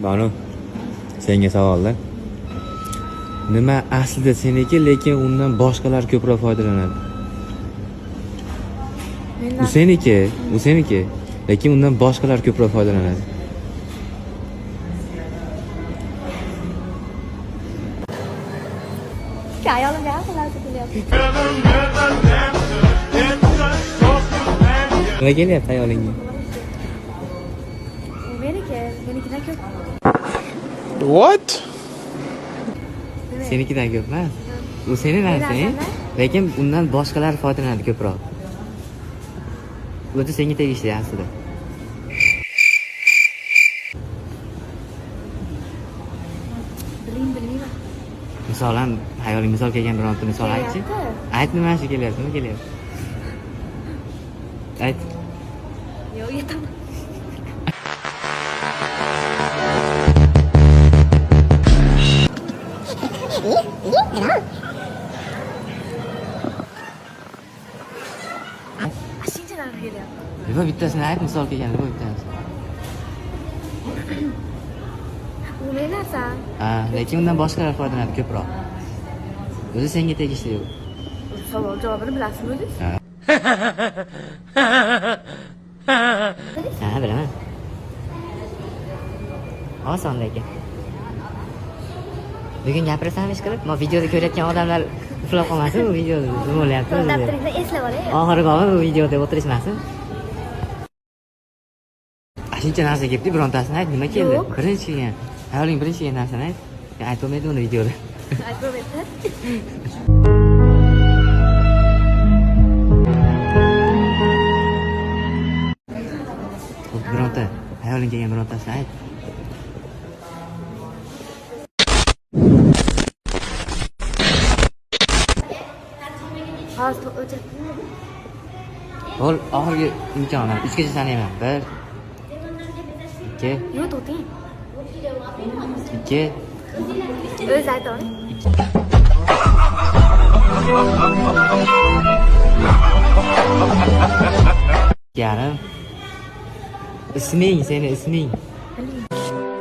Banu, senga savolda. Nima aslida seniki, lekin undan boshqalar ko'proq foydalanadi? U seniki, u seniki, lekin undan boshqalar ko'proq foydalanadi. Ayolimga har xil narsa kelyapti. Nima kelyapti ayolingga? U meniki, menikidan ko'p. What? Senikidan ko'p emas. U seni narsang, lekin undan boshqalar foydalanadi ko'proq. O'zi senga tegishli aslida. Biling, bilmayman. Misol ham hayoling misol kelgan bironta misol aytchi. Kelyapti. Ayt, nima shu kelyapti, nima kelyapti? Ayt. Yo'q, yetaman. Shuncha narsa kelyapti. Nima bittasini ayt, misol kelgan nima bittasi? U meni narsam. Ha, lekin undan boshqalar foydalanadi ko'proq. O'zi senga tegishli u. Savol javobini bilasizmi o'zingiz? Ha. Ha, bilaman. Oson lekin. Bugun gapirasanmi ish qilib? Ma videoda ko'rayotgan odamlar uxlab qolmasin, bu videoda nima bo'lyapti o'zi To'xtab deb. turingda, eslab olay. Oxiri bormi bu videoda o'tirishmasin? Shuncha narsa kelibdi, birontasini ayt, nima keldi? Yo'q. Birinchi kelgan. Hayoling birinchi kelgan narsani ayt. Aytib bo'lmaydi uni videoda. Aytib bo'lmaydi. Xo'p, bironta hayoling kelgan birontasini ayt. Hozir o'chirib. Bo'l, oxirgi imkon. 3 gacha sanayman. 1 2 Yo'q, to'xtang. 2 O'zi ayta oling. Yarim. Isming, seni isming.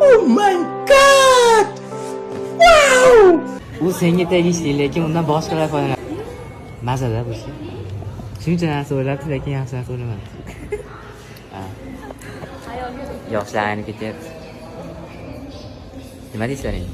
Oh my God! Wow! U senga tegishli, lekin undan boshqalar foydalanadi. Mazada bu ish. Shuncha narsa o'ylabdi, lekin yaxshi narsa o'ylamadi. Ha. Yoshlar aynib ketyapti. Nima deysizlar endi?